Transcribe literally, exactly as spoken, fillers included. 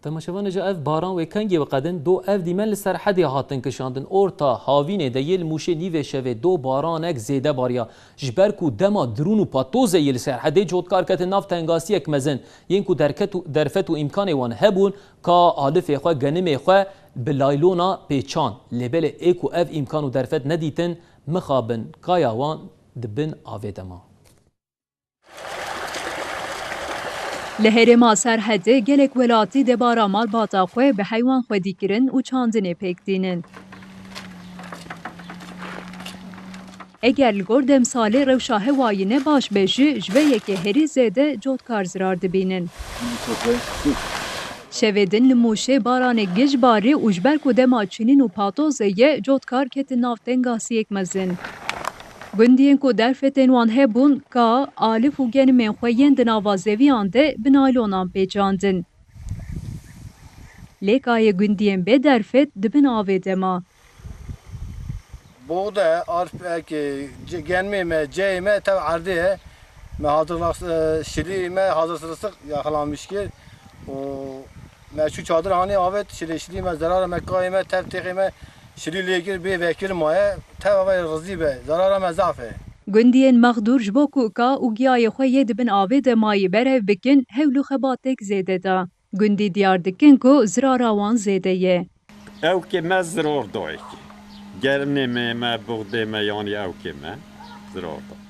Temaşevanê ji ev baran wê kengê biqedin, do ev dîmen li Serhedê hatin kişandin. Orta havînê de yê li Mûşê nîvê şevê do baranek zêde bariya. Ji ber ku dema dirûn û patozê yê li Serhedê cotkar ketin nav tengasiyek mezin. Yên ku derket û, derfet û îmkanê wan hebûn, ka alifê xwe, genimê xwe bi laylona pêçan. Lê belê ê ku ev îmkan û derfet nedîtin, mixabin kaya wan di bin avê de ma. Li herêma Serhedê gelek welatî debara malbata xwe bi heywan xwedîkirin û çandinê pêk tînin. Eger li gor demsalê rewşa hewayî ne baş be jî, ji vê yekê herî zêde cotkar zirar dibînin. Şevê din li Mûşê baranê giş barî û ji ber ku dema çinîn û patozê ye, cotkar ketin nav tengasiyek mezin. Gundiyên ku derfetên wan hebûn, ka, alif û genimên xwe yên di nava zeviyan de bi naylonan pêçandin. Lê kayê gundiyên bê derfet di bin avê de ma. Boğde, arf, eke, ce-, genmê me, ceyê me tev erdê ye. Me hazır nas-, e, şilî me hazır sırısık yaxalamış kir. O me şu çadır hani avet, şilî, şilî me, zerara me, kayê me, tev têxê me, şilî lê kir, bê vekir maye, tev ava rizî be, zerara me zaf e. Gundiyên mexdûr ji bo ku ka û giyayê xwe yê di bin avê de mayî berev bikin, hewl û xebatek zêde da. Gundî diyar dikin ku zirara wan zêde ye. Ewkê me ziror dayikê. Gernê me, me, buxdê me, yanî ewkê me ziror da.